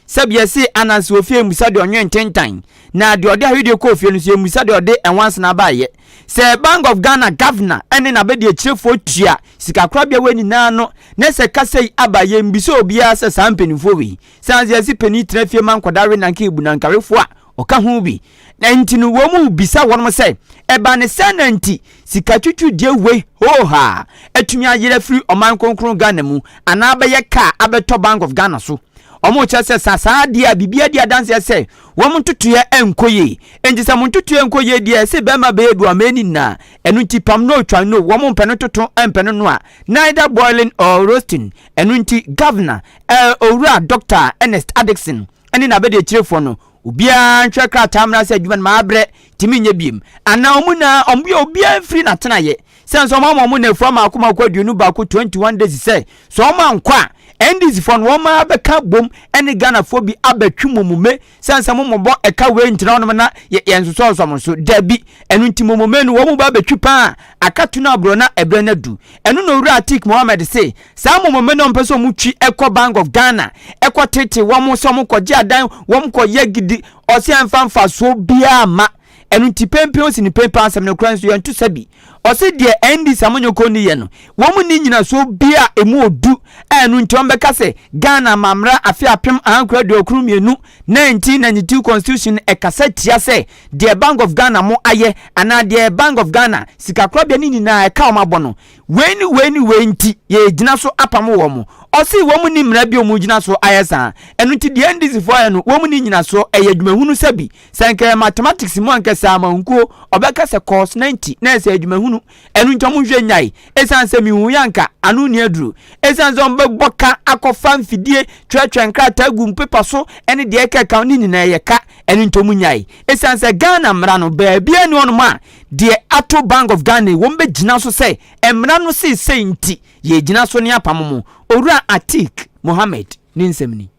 Sɛbi yɛse Ananse wɔ fie mmusa deɛ ɔnwe ntentan, na deɛ ɔde ahwedeɛ kɔɔ fie no nso yɛmmusa deɛ ɔde nwansena baeɛ. Sɛ Bank of Ghana Governor ne n'abadiakyirefoɔ tua sikakorabea wei nyinaa ano na sɛ kasa yi aba a, yɛmmisa obiara sɛ saa mpanimfoɔ wei, sɛ ansa yɛse panin tena fie ma nkwadaa we nanka ebu nankawefoɔ a ɔka ho bi. Na nti no wɔn rebisa wɔnom sɛ, ɛba ne sɛn na nti sika twitwiridie wei hoohaa atumi ayera afiri ɔman kronkron Ghana mu anaa abɛyɛ kaa abɛtɔ Bank of Ghana so? Wɔn rekyerɛ sɛ sa saa adeɛ a biribiara di adanseɛ sɛ wɔn ntotoeɛ nkɔ yie. Enti sɛ mo ntotoeɛ nkɔ yie deɛ ɛse bɛrima bɛyɛ bi wamɛyɛ ne nyinaa. Ɛno nti pam no twa no wɔn mpɛ no toto mpɛ no noa neither boiling or roasting. Ɛno nti Governor, eh, Owura Doctor Ernest Addison ne n'abadiakyirefoɔ no Obiara ntwerɛ krataa mmra sɛ adwuma no mabrɛ nti menyɛ biem. Anaa wɔn nyinaa wɔn yɛ obiara mfiri n'atenaeɛ. Sɛ nso wɔn ama wɔn nnafua mmaako mmaako 21, 21 days sɛ sɛ wɔn ankɔ a NDC foɔ no wɔn ara bɛka abom ne Ghanafoɔ bi abɛtwe momome sɛ nsɛ mo mmɔbɔ ɛka wei ntena hɔnom na yɛ yɛn nsosɔnsɔ mo so. Dabi, ɛno nti momome no wɔn mu ba abɛtwi paa akato no aborɔ na ɛberɛ no adu. Ɛno na Owura Atik Mohammed se Saa mmomome no a wɔpɛ sɛ wɔtwi kɔ Bank of Ghana kɔ tete wɔn sɛ wɔn kɔgye adan, wɔn kɔyɛ gidi, ɔsɛ ɛmfa mfasoɔ biara mma. Ɛno nti pempen osi ne pempen asɛm no koraa nso yɛnto sa bi. Ɔse deɛ NDC amanyɔkuo no yɛ no, wɔn nni nyinasoɔ biara a ɛmu ɔdu a ɛno nti wɔn bɛka sɛ Ghana amammra afe 1992, 1992 constitution ɛkasa tia sɛ deɛ Bank of Ghana mo ayɛ anaa deɛ Bank of Ghana sikakorabea no nyinaa ɛka wɔn abɔ no Wei ne wei ne wei nti yɛregyina so apamo wɔn. Ɔse wɔn nni mmara bi a wɔn gyina so ayɛ saa. Ɛno nti deɛ NDC foɔ ayɛ no wɔn nni nyinasoɔ, ɛyɛ adwumahunu sɛbi. Sɛ nka ɛyɛ mathematics mu a nka saa amankuo ɔbɛka sɛ cos 90 na ɛsɛ adwumahunu. Ɛno nti wɔn nhwɛ nnyae. Ɛsiane sɛ mehuiɛ a nka ano nni aduro. Ɛsiane sɛ wɔn bɛbɔ ka akɔfa mfidie twerɛtwerɛ nkrataa gu pepa so ne deɛ ɛkeka ho ne nyinaa ɛyɛ ka. Ɛno nti wɔn nnyae. Ɛsiane sɛ Ghana mmara no baabiara nni hɔnom a Deɛ ato Bank of Ghana yi, wɔn bɛgyina so sɛ mmara no seesei nti yɛregyina so ne apamo mo. Owura Atik Mohammed ne nsɛm ni.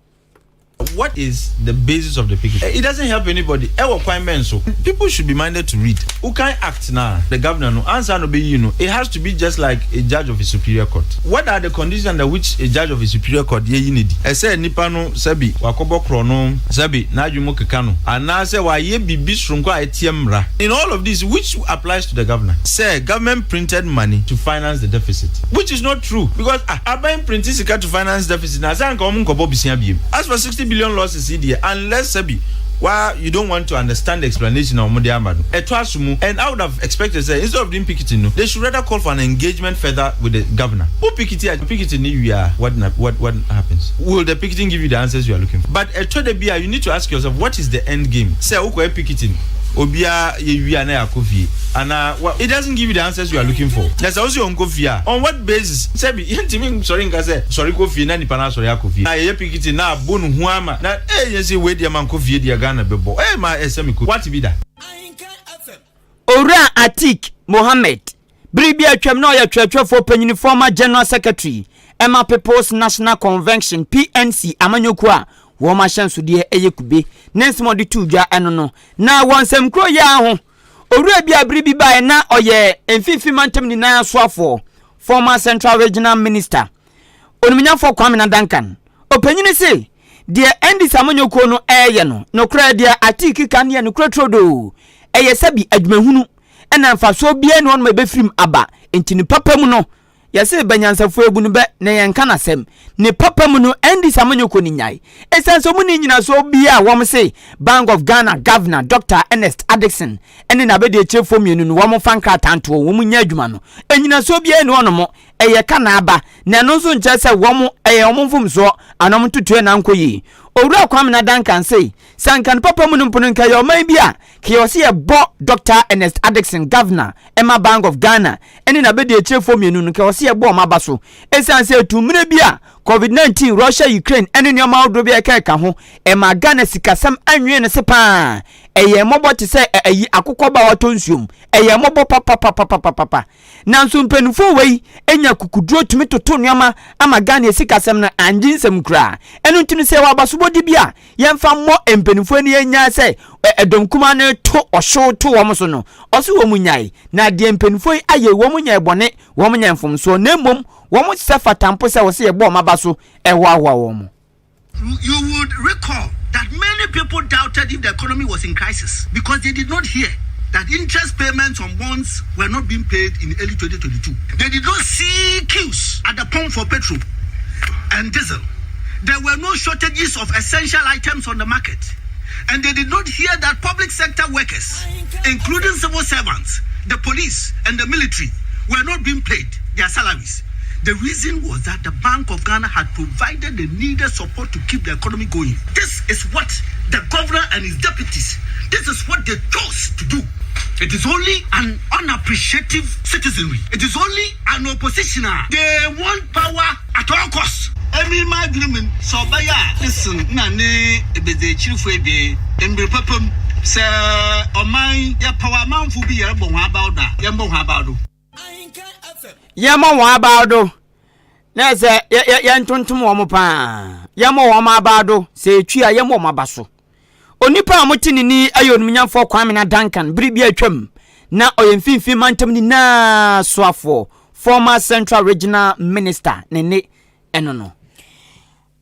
What is the basis of the picket? It doesn't help anybody. Ɛwɔ kwan bɛn so? People should be minded to read. Wokan act no a, the governor no, ansa na ɔbɛyi no, it has to be just like a judge of a superior court. What are the conditions under which a judge of a superior court yɛyi no adi? Ɛsɛ nipa no sɛbi wakɔbɔ korɔno, sɛbi n'adwene mu keka no, anaasɛ wayɛ biribi soronko a ɛteɛ mmara. In all of this, which applies to the governor? Sɛ government printed money to finance the deficit, which is not true because ah aban printi sika to finance deficit na sɛ anka wɔn nkɔbɔ besia biem. As for 60 billion losses yi deɛ, unless sɛbi wa you don't want to understand the explanation a wɔn de ama no, ɛtɔ aso mu and I would have expected sɛ instead of doing picketing no, they should rather call for an engagement further with the governor. Wo picketi a, picketing no wie a, what what what happens? Will the picketing give you the answers you are looking for? But ɛtɔ da bi a you need to ask yourself what is the end game? Sɛ wokɔyɛ picketing obiara yɛ wie a na yɛakɔ fie anaa wa it doesn't give you the answers you are looking for. Na sɛ wose ɔnkɔ fie a on what basis? Sɛbi yɛntumi nsɔre nka sɛ sɔre kɔ fie na nipa no asɔre akɔ fie. Na yɛyɛ picketing na abɔ no hu ama na ee yɛse wei deɛ mankɔ fie deɛ Ghana bɛbɔ ee ma ɛsɛ mekɔ wate bi da? Owura Atik Mohammed, bere bi a atwam na ɔyɛ twerɛtwerɛfoɔ panyin, former General Secretary, ɛma People's National Convention, PNC, amanyɔkuo a wɔn ahyɛnsodeɛ yɛ kube, ne nsɛm a ɔde too dwa ɛno no. Na wɔ nsɛm kuro yi ara ho, owura bi a bere bi baeɛ na ɔyɛ Mfimfini Mantam nyinaa soafoɔ, former Central Regional Minister, Onimnyamfoɔ Kwamena Duncan, ɔpanyini se, deɛ NDC amanyɔkuo no reyɛ no, nokorɛ deɛ Atik ka no yɛ nokorɛ turodoo. Ɛyɛ sɛbi adwumahunu na mfasoɔ biara nni hɔnom a ɛbɛfiri mu aba. Enti ne papa mu no, yɛse bɛ nyansafoɔ abu no bɛ na yɛnka n'asɛm. Ne papa mu no, NDC amanyɔkuo no nyae. Ɛsiane sɛ wɔnni nnyinasoɔ biara a wɔn se Bank of Ghana Governor Dɔkta Ernest Addison ne n'abadiakyirefoɔ mmienu no wɔmfa nkrataa ntoɔ wɔn nyɛ adwuma no, nnyinasoɔ biara nni hɔnom. Ɛyɛ ka na aba, na ɛno nso nkyerɛ sɛ wɔn, ɛyɛ wɔn mfomsoɔ anaa wɔn ntotoeɛ na ankɔ yie. Owura Kwamena Duncan se, sɛ anka ne papa mu no mpo no nka ɛyɛ ɔman bi a, ka ɛwɔ sɛ yɛbɔ Dɔkta Ernest Addison, Governor ma Bank of Ghana ne n'abadiakyirefoɔ mmienu no, nka ɛwɔ sɛ yɛbɔ wɔn aba so. Ɛsiane sɛ ɛtuu mmerɛ bi a Covid-19, Russia-Ukraine ne nneɛma ahodoɔ bi a ɛka ɛka ho, ɛmaa Ghana sikasɛm nwee ne se pa ara. Ɛyɛ mmɔbɔ te sɛ ayi akokɔ ba a watɔ nsuom. Ɛyɛ mmɔbɔ papapapapapa. Nanso mpanimfoɔ wei nya kukuduro tumi toto nneɛma ama Ghana sikasɛm no angye nsam koraa. Ɛno nti no sɛ yɛwɔ abasobɔde bi a yɛmfa mmɔ mpanimfoɔ ani nnyae sɛ ɛdɔm kumaa no reto ɔhyew to wɔn so no, ɔse wɔn nnyae. Na deɛ mpanimfoɔ yi ayɛ yi, wɔn nyɛɛ bɔne, wɔn nyɛɛ mfomsoɔ, na mmom wɔn sɛ fata mpo sɛ wɔse yɛbɔ wɔn aba so hoahoa wɔn. You would recall that many people doubted if the economy was in crisis because they did not hear that interest payments on bonds were not being paid in early 2022. They did not see queues at the pump for petrol and diesel. There were no shortages of essential items on the market. And they did not hear that public sector workers, including civil servants, the police, and the military, were not being paid their salaries. The reason was that the Bank of Ghana had provided the needed support to keep the economy going. This is what the governor and his deputies, this is what they chose to do. It is only an unappreciative citizenry. It is only an oppositioner. They want power at all costs. Emi m'adwen mu no, sɛ ɔbɛyɛ a, ne sen na ne ebedziekyirfo ebien, mber papa mu, sɛ ɔman yi yɛpaw amamfo bi yɛrobɔ hɔn abaw do a, yɛmbɔ hɔn abaw do. Yɛmmɔ wɔn abaw do na sɛ yɛntontom wɔn paa. Yɛmmɔ wɔn abaw do, sɛ etwi a yɛmmɔ wɔn aba so. Onipa a mote ne ni yɛ onimnyamfoɔ Kwamina Duncan bere bi atwam na ɔyɛ mfimfini mantam nyinaa soafoɔ, former Central Regional Minister ne ne ɛno no.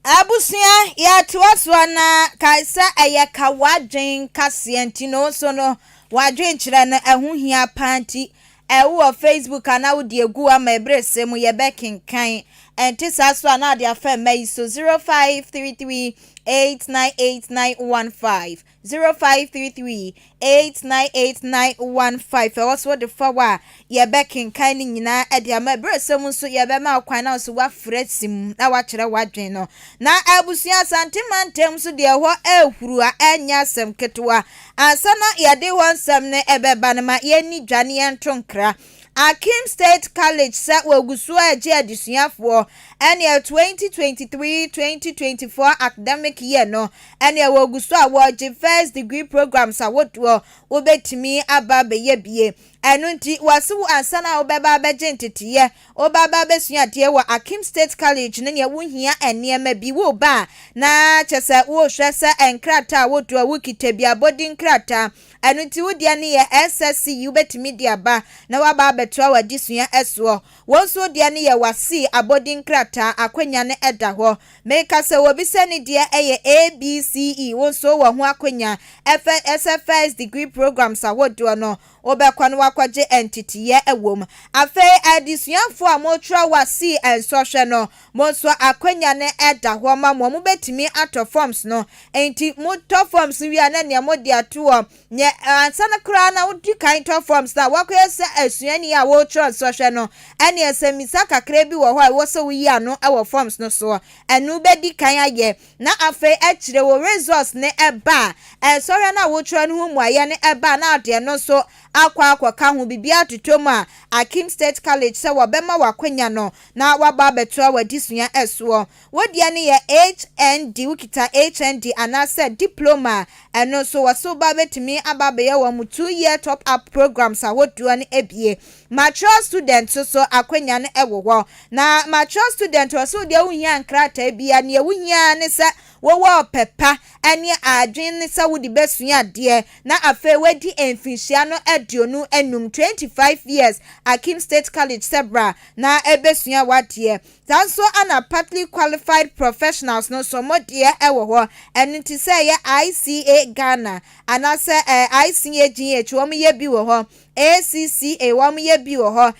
Abusua, yɛtoa so anaa? Kae sɛ ɛyɛ ka w'adwen kaseɛ nti no nso no w'adwenkyerɛ no ɛho hia paa nti ɛwo wɔ Facebook anaa wode agu ama ɛberɛ sɛ mu yɛbɛkenkan. Ɛnte saa so a na ade afa mma yi so 0533 898915. 0533 898915 Ɛwɔ so wode fa hɔ a, yɛbɛkenkan ne nyinaa de ama. Berɛ sɛ mu nso, yɛbɛma wo kwan na wo nso woafrɛ sim na woakyerɛ w'adwene no. Na abusua Asante mantam nso deɛ ɛhɔ ɛrehuru a ɛnyɛ asɛm ketewa. Ansa na yɛde hɔ nsɛm no ɛbɛba no ma yɛnni dwa ne yɛnto nkra. Akim State College sɛ wɔgu so regye adesuafoɔ ɛneɛ 2023-2024 academic year no ɛneɛ wɔgu so a wɔregye first degree programs ahodoɔ wobɛtumi aba abɛyɛ bie. Ɛno nti wɔse wo ansa na wobɛba abɛgye nteteyɛ woba aba abɛsua adeɛ wɔ Akim State College no neɛ wohia nneɛma bi woba a na kyɛ sɛ wohwɛ sɛ nkrataa ahodoɔ wokita bi abɔdin nkrataa Ɛno nti wo deɛ no yɛ SSC wobɛtumi de aba na woaba abɛtoa w'adesua soɔ. Wo nso wo deɛ no yɛ WASSCE abɔdin krataa, akwanya no da hɔ. Meka sɛ obi sɛ ne deɛ yɛ ABCE, wo nso wowɔ ho akwanya ɛfɛ ɛsɛ first degree programs ahodoɔ no wobɛkɔ na woakɔgye nteteyɛ wɔ mu. Afei adesuafoɔ a motwerɛ WASSCE nsɔhwɛ no, mo nso akwanya no da hɔ ma mo, mobɛtumi atɔ forms no Enti motɔ forms no wie a na nea mode ato hɔ nyɛ ansa no koraa na wodi kan tɔ forms no a woakɔyɛ sɛ asuani a woretwerɛ nsɔhwɛ no ɛne asɛmmisa kakra bi wɔ hɔ a ɛwɔ sɛ woyi ano wɔ forms no soɔ. Ɛno wobɛdi kan ayɛ na afei akyire wo results no ɛba a nsɔhwɛ no a wotwerɛ no ho mmuaeɛ no ɛba a na wode ɛno nso akɔ akɔka ho. Biribiara totɔ mu a Akim State College sɛ wɔbɛma wo akwanya no na woaba abɛtoa w'adesua soɔ. Wo deɛ no yɛ HND, wokita HND anaasɛ Diploma a, ɛno nso wɔse wo ba bɛtumi aba abɛyɛ wɔn two year top up programs ahodoɔ no abie. Mature student nso so akwanya no wɔ hɔ. Na mature student wɔse wo deɛ wonhia nkrataa biara, neɛ wohia ara ne sɛ wowɔ ɔpɛ pa ne adwene ne sɛ wode bɛsua adeɛ na afei woadi mfinhyia no 25, 25 years, Akim State College sɛ bra na bɛsua w'adeɛ. Saa nso na partly qualified professionals no nso wɔn deɛ wɔ hɔ. Ɛno nti sɛ ɛyɛ ICA Ghana anaasɛ ICA GH wɔn yɛ bi wɔ hɔ, ACCA wɔn yɛ bi wɔ hɔ,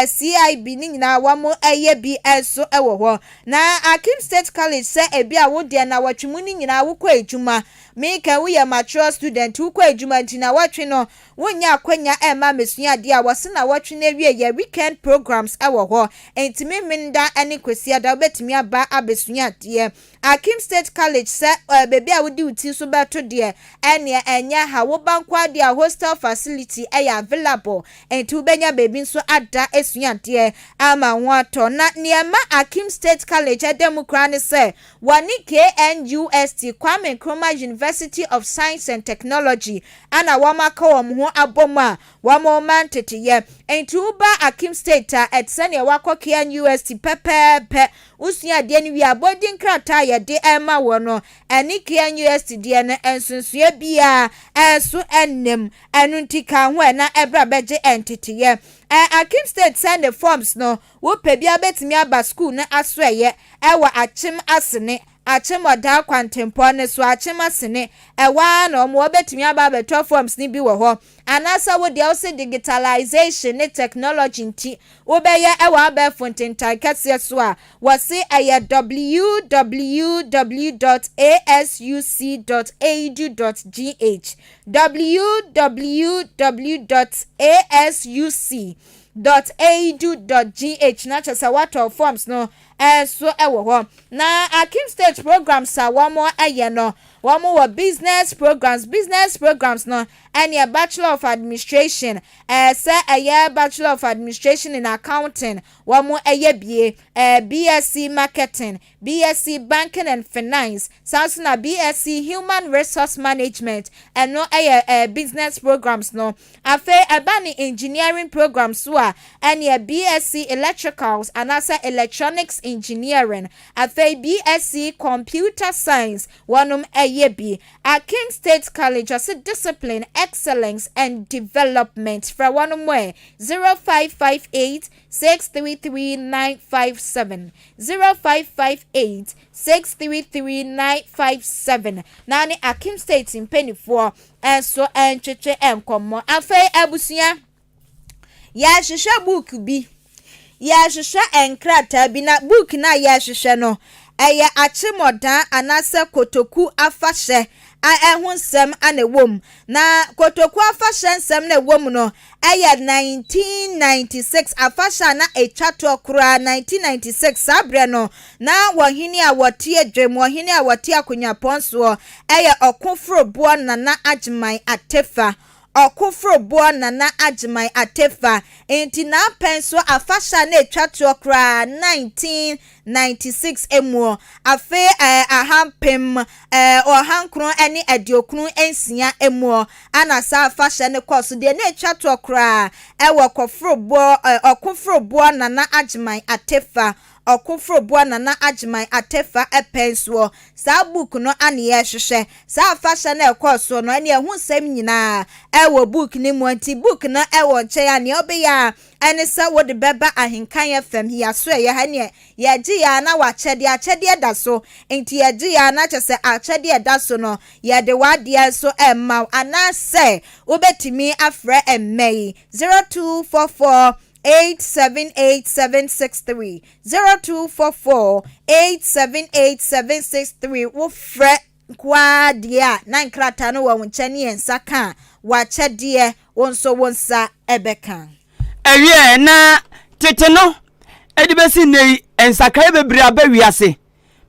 CIB ne nyinaa wɔn yɛ bi nso wɔ hɔ. Na Akim State College sɛ ebi a wo deɛ nawɔtwe mu no nyinaa wokɔ adwuma, meka woyɛ mature student wokɔ adwuma nti nawɔtwe no Wonnya akwanya mma mmesua adeɛ a wɔse nawɔtwe no awieɛ, weekend programs, wɔ hɔ. Enti Memenda ne Kwasiada wobɛtumi aba abɛsua adeɛ. Akim State College sɛ baabi a wode wo ti nso bɛto deɛ, ɛnneɛ ɛnyɛ ha. Wo ba nko ara deɛ a hostel facility yɛ available, enti wobɛnya baabi nso ada asua adeɛ ama wo ho atɔ. Na deɛ ɛma Akim State College da mu koraa ne sɛ, wɔne KNUST, Kwame Nkrumah University, University of Science and Technology ana wɔn aka wɔn ho abɔ mu a wɔn rema nteteyɛ. Enti woba Akim State a, ɛte sɛ nea woakɔ KNUST pɛpɛɛpɛ. Wosua adeɛ no wie a, abɔdin krataa a yɛde rema wo no, ɛne KNUST deɛ no, nsonsoeɛ biara nso nnim. Ɛno nti ka ho ɛ na bra bɛgye nteteyɛ. Akim State sɛnde forms no, wopɛ biara bɛtumi aba sukuu no asoɛeɛ wɔ Akyem Asene, Akyem Ɔdaa kwantempɔn no so, Akyem Asene, ɛhɔ ara na wɔn wɔbɛtumi aba abɛtɔ forms no bi wɔ hɔ. Anaasɛ wo deɛ wose digitalization ne technology nti wobɛyɛ wɔ abɛɛfo ntentan kɛseɛ so a, wɔse ɛyɛ www dot asuc dot edu dot gh, www dot asuc dot edu dot gh na kyerɛ sɛ woatɔ forms no nso wɔ hɔ. Na Akim State programs a wɔyɛ no, wɔwɔ business programs. Business programs no ɛneɛ Bachelor of Administration, ɛɛ sɛ ɛyɛ Bachelor of Administration in Accounting, wɔn ɛyɛ bie, ɛɛ BSc Marketing, BSc Banking and Finance, saa nso na BSc Human Resource Management, ɛno ɛyɛ ɛɛ business programs no. Afei ɛba ne engineering programs so a, ɛneɛ BSc Electricals anaasɛ Electronics Engineering, afei BSc Computer Science, wɔnom ɛyɛ bi. Akim State College ɔse Discipline, Excellence and Development. Frɛ wɔnom ɛ 0558 633 957, 0558 633 957 na ne Akim State mpaninfoɔ nso ntwetwe nkɔmmɔ. Afei abusua, Yɛrehwehwɛ book bi. Yɛrehwehwɛ nkrataa bi na book no a yɛrehwehwɛ no, ɛyɛ akyemɔdan anaasɛ kotoku afahyɛ a ɛho nsɛm na ɛwɔ mu. Na kotoku afahyɛ nsɛm no a ɛwɔ mu no yɛ 1996 afahyɛ a na ɛtwa toɔ koraa 1996 saa berɛ no na wɔhene a wɔte adwam, wɔhene a wɔte akonnwapɔn soɔ yɛ Ɔkoforoboɔ Nana Agyeman Atefa. Ɔkoforoboɔ Nana Agyeman Atefa nti n'apɛn so afahyɛ a na ɛtwa toɔ koraa 1996 muo, afe ahampem 996 muo ana saa afahyɛ no kɔɔ so. Deɛ na ɛtwa toɔ koraa wɔ Kɔforoboɔ Ɔkoforoboɔ Nana Agyeman Atefa Ɔkoforo boa Nana Agyeman Atefa pɛn soɔ. Saa book no ane yɛrehwehwɛ. Saa afahyɛ no a ɛkɔɔ soɔ no ɛne ɛho nsɛm nyinaa ɛwɔ book no mu. Nti book no ɛwɔ nkyɛn a nea wobɛyɛ ara ɛne sɛ wode bɛba Ahenkan FM yi asoɛeɛ ha. Ɛneɛ yɛgye yɛ a na w'akyɛdeɛ, akyɛdeɛ da so. Nti yɛgye yɛ a na kyerɛ sɛ akyɛdeɛ ɛda so no yɛde w'adeɛ nso ɛrema wo. Anaasɛ wobɛtumi afrɛ mmɛ yi, 0244 878763 0244 878763 Wofrɛ nko ara deɛ a, na nkrataa no wɔ wo nkyɛn ne yɛn nsa ka a, w'akyɛdeɛ wo nso wo nsa bɛka. Ɛwiɛ, na tete no de bɛsi nnɛ yi, nsakraeɛ bebree aba wiase.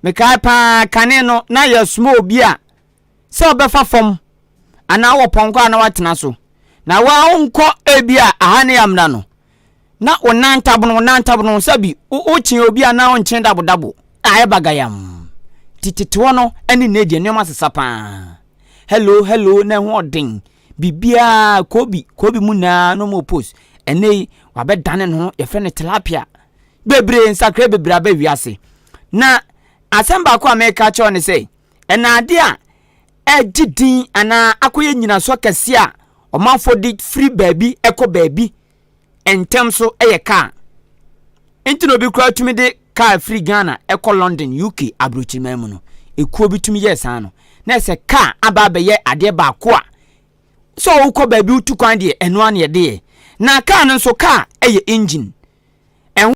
Mekae paa kane no, na yɛsoma obi a sɛ ɔbɛfa fam anaa wɔ pɔnkɔ a na watena so na wankɔ ebi a aha ne amena no na wo nan tabono wo nan tabono sɛbi wokye obi a na wonkye dabodabo ayɛ bagayam nti teteɔ no ne nnɛ deɛ nneɛma sesa paa hello hello na ɛho ɔden biribiara kobi kobi mu naa no mo post ɛnɛ yi wabɛdane ne ho yɛfrɛ no tilapia bebree nsakra bebree aba wiase na asɛm baako a meka kyerɛ ne sɛ Ɛna ade a ɛregye din anaa akɔyɛ nnyinasoɔ kɛseɛ a ɔmanfoɔ de firi baabi kɔ baabi ntɛm so yɛ kaa. Nti na obi koraa tumi de kaa firi Ghana kɔ London, UK aburokyiriman mu no. Ekuo bi tumi yɛɛ saa no. Na ɛsɛ kaa aba abɛyɛ adeɛ baako a sɛ wokɔ baabi wotu kwan deɛ ɛno ara na yɛde yɛ. Na kaa no nso kaa yɛ engine.